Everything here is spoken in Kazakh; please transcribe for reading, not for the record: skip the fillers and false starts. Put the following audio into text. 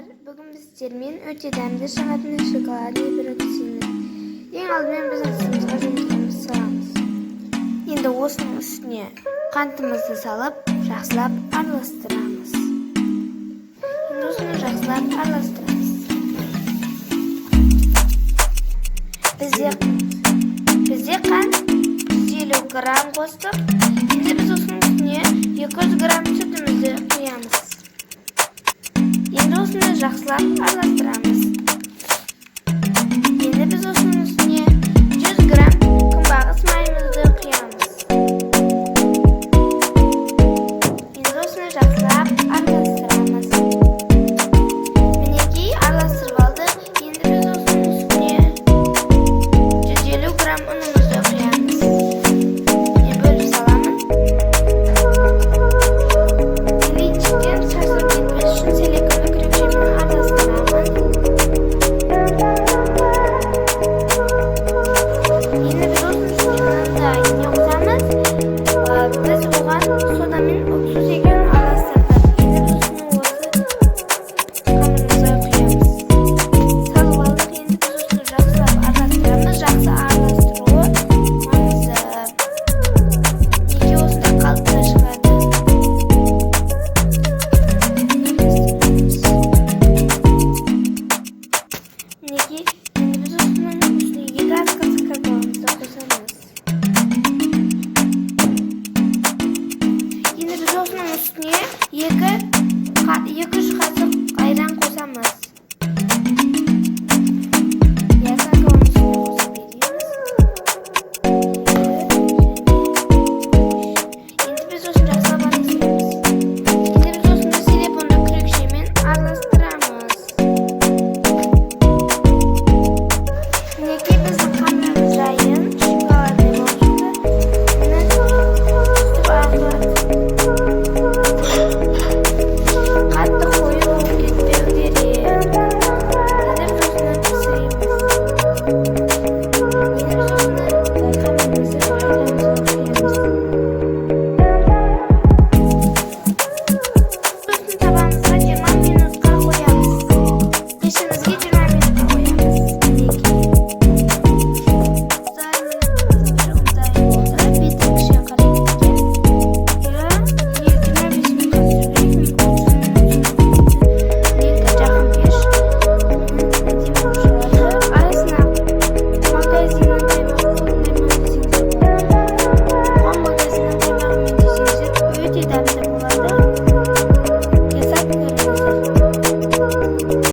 Достар, бүгін біз сіздермен өте дәмді шығатын шоколадный пирог істейміз. Ең алдымен біз ыдысымызға жұмыртқамызды саламыз. Енді осының үстіне қантымызды салып, жақсылап араластырамыз. Енді осыны жақсылап араластырамыз. Бізде қант 150 грамм қостық. Енді біз осының үстіне 200 грамм сүтімізді құямыз. Енді осыны жақсылап араластырамыз.